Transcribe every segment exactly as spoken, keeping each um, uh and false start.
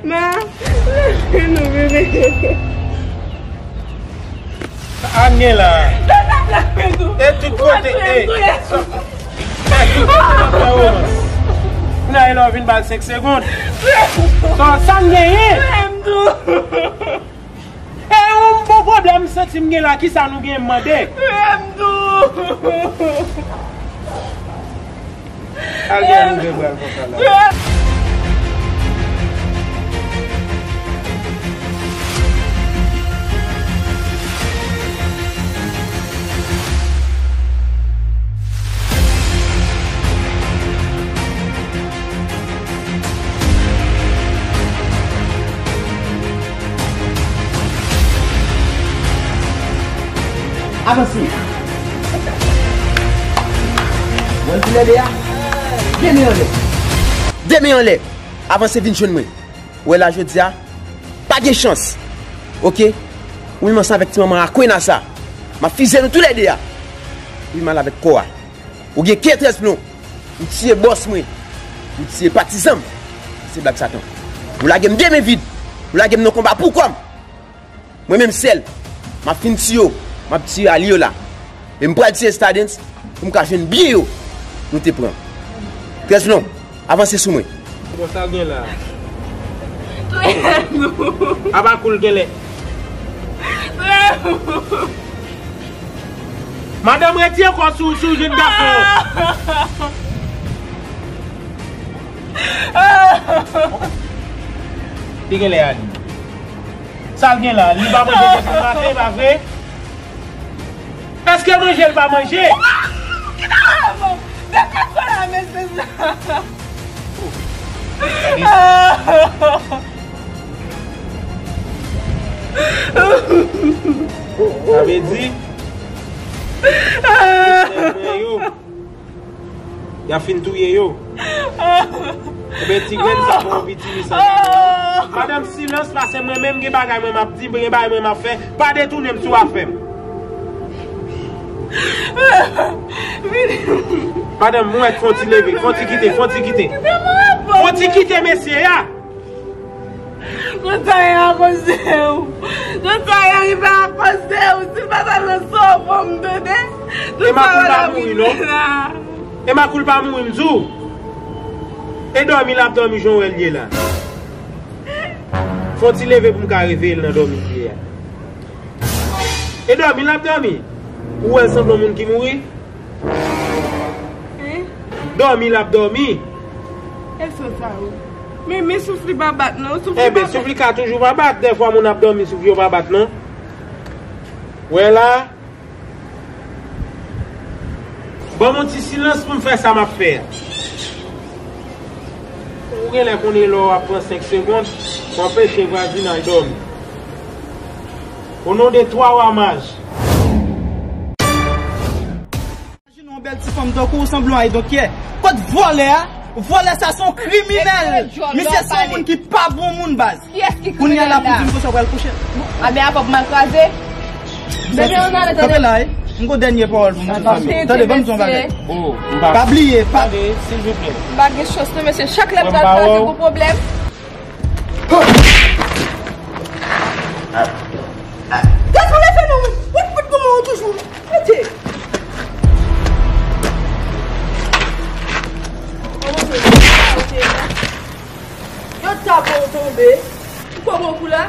Ma, lage nou, bebe. Sa n gen la? E tout kote, e. Sa tout kote n ap fè romans. Nan e lè w vin ba l senk segonn. Sa, sa n genyen? E yon bon pwoblèm m santi m gen la, kisa nou gen mande? Al gen louvè bra l konsa la. Avanse. Mwen tou lè de a. De men anlè. De men anlè. Avanse vin jwenn mwen. Ou wè la jodi a, pa gen chans. Oke? Ou menm ansanm avèk ti manman Akwena sa. M ap fize nou tou lè de a. Ou pi mal avèk kò a. Ou gen ke trèz plon. Ou tiye bòs mwen. Ou tiye patizan m. Se blag Satan. Ou lage m de men vid. Ou lage m nan konba pou kò m. Mwen menm sèl. M ap fin tiye w. M ap tiye alye w la. E m pral tiye Stardens pou m ka jwenn byen yo nou te pran. Trèz plon, avanse sou mwen. Bon, sa l gen la? Trèz plon. Aba koul genlè. Trèz plon. Madanm, retire kò sou, sou jenn gason. Li genlè ale. Sa l gen la? Li pa manje depi maten, pa vre? Èske manje l pa manje? Kite kò la, mesye sa. Sa vle di, mesye mwen yo, y ap fin touye yo. Ebyen, ti grenn sa bon, piti mi sa. Madanm, silans, paske mwen menm gen bagay mwen m ap di, gen bagay mwen m ap fè. Pa detounen m sou afè m. Madanm, mwen fon ti leve, fon ti kite, fon ti kite. Fon ti kite mesye a. Tout sa e akoz de ou. Tout sa e rive akoz de ou. Si l pa t al nan sofò m tande, tout sa pa t ap rive la. E Makoul pa mouri, m di w. E dòmi l ap dòmi jan w wè l ye la. Fò ti leve pou m ka reveye l nan dòmi l ye a. E dòmi l ap dòmi. Ou wè l sanble yon moun ki mouri? Dòmi l ap dòmi. E sa sa ou? Men, men souf li pa bat non, souf li pa bat. Enben, souf li ka toujou pa bat. Dèfwa moun ap dòmi, souf yo pa bat non. Wè la. Ban m yon ti silans pou m fè sa m ap fè a. Ou genlè konnen lè w ap pran senk segonn, w anpeche vwazinay dòmi. O non de twa wa maj. Imajine yon bèl ti fanm tankou w sanble yon I don't care. Kot vòlè a? Vòlè sa se yon kriminèl. Misye se yon moun ki pa bon moun baz. Kounye a la pou di m konsa w pral kouche. Abe a kòb mal kraze. Bebe, ann ale, tande. Kanpe la, wi. M gon dènye pawòl pou m di fanmi. Tande, ban m di yon bagay. Oh, m pa. Pa bliye, pa. Tande, silvouplè. M pa gen chans non, mesye. Chak lè m pral kraze, gon pwoblèm. Gad pou leve non, ou fout pou mwen toujou. Mete. Yo ta bon tonbe. Ou kwè bon kou la?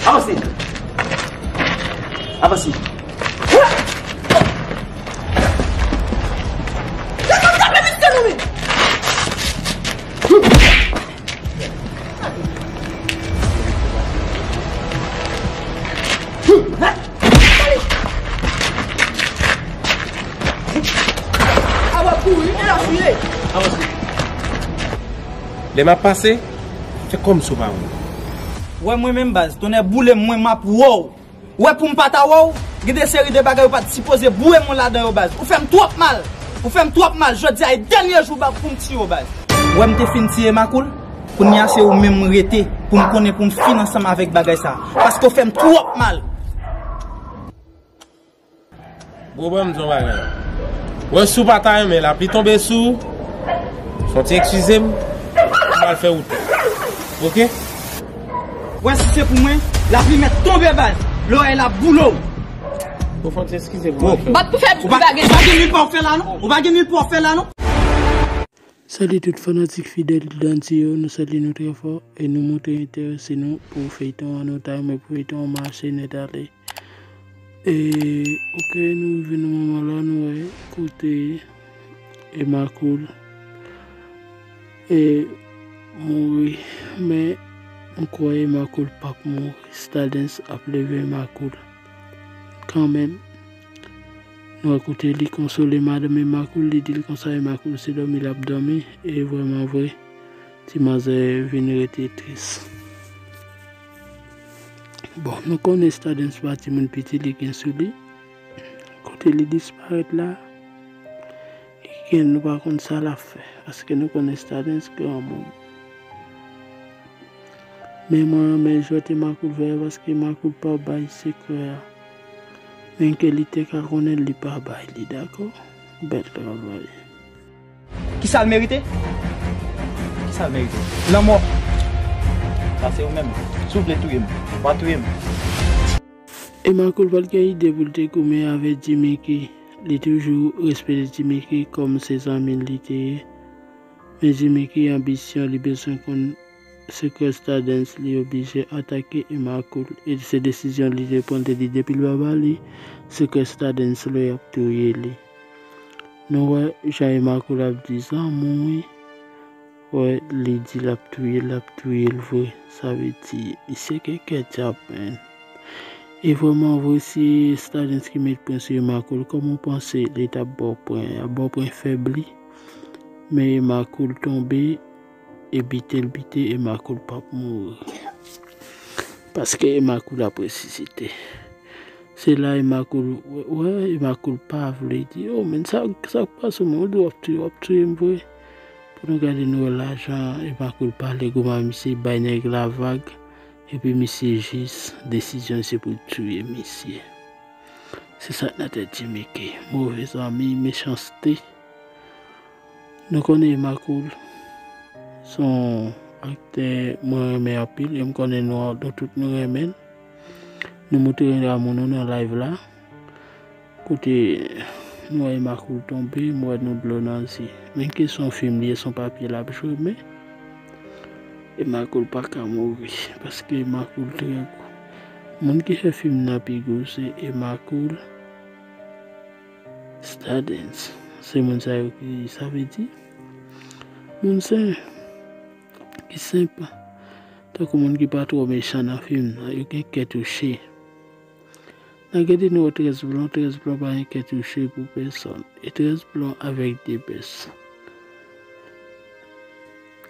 Avanse. Avanse. Gad pou tape misye non, men. Lè m ap pase, fè kòmsi w pa wè m. Wè mwen menm baz, tonnè boule m, mwen m ap wè w. Wè pou m pa ta wè w, gen de seri de bagay ou pa t sipoze boure mwen ladan yo baz. Ou fè m twòp mal. Ou fè m twòp mal. Jodi a e dènye jou ba pou m tiye w baz. Ou wè m te fin tiye Makoul? Kounye a se ou menm m rete pou m konnen pou m fin ansanm avèk bagay sa. Paske w fè m twòp mal. Bro, ban m di yon bagay. Wè, si w pa ta renmen lapli tonbe sou ou, fon ti eskize m, m al fè wout mwen. Oke? Wè, si se pou mwen, lapli mèt tonbe baz, lorèy la boule w. Bro, fon ti eskize m, m al fè wout. Bat pou fè bagay. Ou pa gen mil pa w fè la non. Ou pa gen mil pa w fè la non. Salut tout fanatik fidèl Dantio, nou salye nou trè fò e nou montre enterese nou pou feyton an, nou ta renmen pou feyton an mache nèt ale. E oke, nou rive nan moman la, nou wè kote Emma Cool e mouri, men m kwè Emma Cool p ap mouri. Stardens ap leve Emma Cool kanmenm. Nou wè kote li konsole madanm Emma Cool, li di l konsa Emma Cool se dòmi l ap dòmi, e vrèman vre, ti manzè vin rete tris. Bon, nou konnen Stardens pa timoun piti li gen sou li. Kote li disparèt la, li gen, nou pa konn sa l ap fè, paske nou konnen Stardens granmoun. Men mwen renmen jwèt Emma Cool fè a paske Emma Cool pa bay sekrè a. Menm ke li te ka konnen l, li pa bay li, dakò? Bèl travay. Kisa l merite? Kisa l merite? Lanmò. Sa se ou menm. Si w vle touye m, w a touye m. Emma Cool pa t gen ide pou l te goumen avèk Jimmy Key. Li toujou respekte Jimmy Key kòm se zanmi l li te ye. Men Jimmy Key anbisyon, li bezwen konn sekrè Stardens, li oblije atake Emma Cool. E se desizyon li te pran, te di depi l pa ba li sekrè Stardens, l ap touye li. Nou wè jan Emma Cool ap di zanmi w wi. Wè, li di l ap touye l, l ap touye l vre. Sa vle di, misye gen kè djab, menn. E vrèman vre, si Stardens ki met pwen sou Emma Cool, kòman w panse li t ap ba w pwen? L ap ba w pwen fèb li. Men Emma Cool tonbe, e bite l bite, Emma Cool p ap mouri. Paske Emma Cool ap resisite. Se la Emma Cool, wè, Emma Cool pa vle di, oh, men sa, sa k pase w, men w di w ap touye, w ap touye m vre. Pou nou gade, nou wè lajan Emma Cool pale, goumen misye bay nèg la vag, epi misye jis, desizyon se pou l touye misye. Se sa k nan tèt Jimmy Key, move zanmi, mechanste. Nou konnen Emma Cool se yon aktè mwen renmen anpil, e m konnen nou, nou tout nou renmen l. Nou montre amou nou nan live la. Kote nou wè Emma Cool tonbe, m wè nou dlo nan zye. Men ke se yon fim li ye, se yon papye l ap jwe, men Emma Cool pa ka mouri, paske Emma Cool trè gou. Moun ki fè fim nan pi gou se Emma Cool, Stardens. Se moun sa yo ki, sa vle di, moun sen, ki senp. Tankou moun ki pa twò mechan nan fim nan, yo gen kè touche. Nan gade nou wè Trèz Blon, Trèz Blon pa gen kè touche pou pèsòn. E Trèz Blon avèk Debès.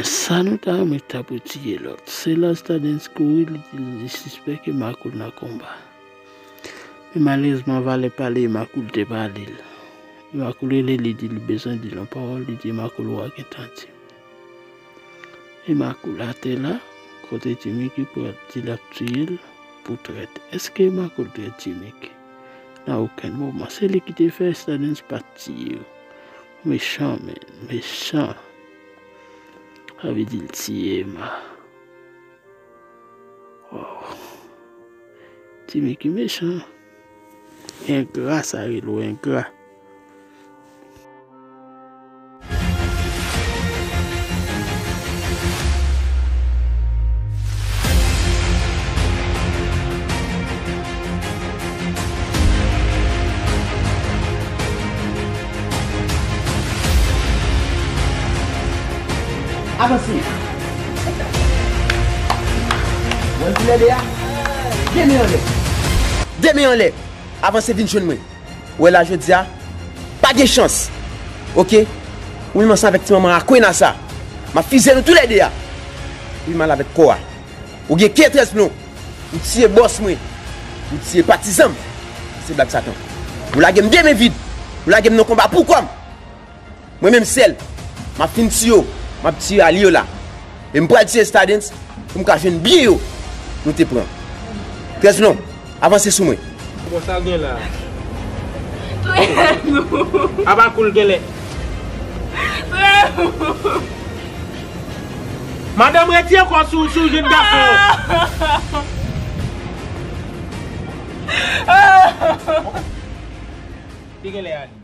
Sa nou ta renmen ta pou tiye lòt. Se la Stardens kouri, li di li sispèk Emma Cool nan konba. Men malerezman, valè pale Emma Cool te pale l. Emma Cool rele, li di li bezwen di l yon pawòl, li di Emma Cool ou a gentan di m. Emma Cool atè la, kote Jimmy Key pral di l ap tiye l pou trèt. Èske Emma Cool trèt Jimmy Key? Nan okenn moman. Se li ki te fè Stardens pa t tiye yo. Mechan, men, mechan. Sa vle di l tiye Emma. Waw. Jimmy Key mechan. Engra sa rele w, engra. Avanse. Mwen pou lè de a. De men anlè. De men anlè. Avanse vin jwenn mwen. Ou wè la jodi a, pa gen chans. Oke? Ou menm ansanm avèk ti manman akwena sa. M ap fize nou toulède a. Ou pi mal avèk kò a. Ou gen kè Trèz Blon. Ou tiye bòs mwen. Ou tiye patizan m. Se blag Satan. Ou lage m de men vid. Ou lage m nan konba pou kò m. Mwen menm sèl. M ap fin tiye w. M ap tiye alye w la. E m pral tiye Stardens pou m ka jwenn byen yo nou te pran. Trèz non, avanse sou mwen. Bon, sa l gen la? Trèz non. Abakou l genlè. Trèz non. Madanm, retire kò sou, sou jenn gason. Li genlè ale.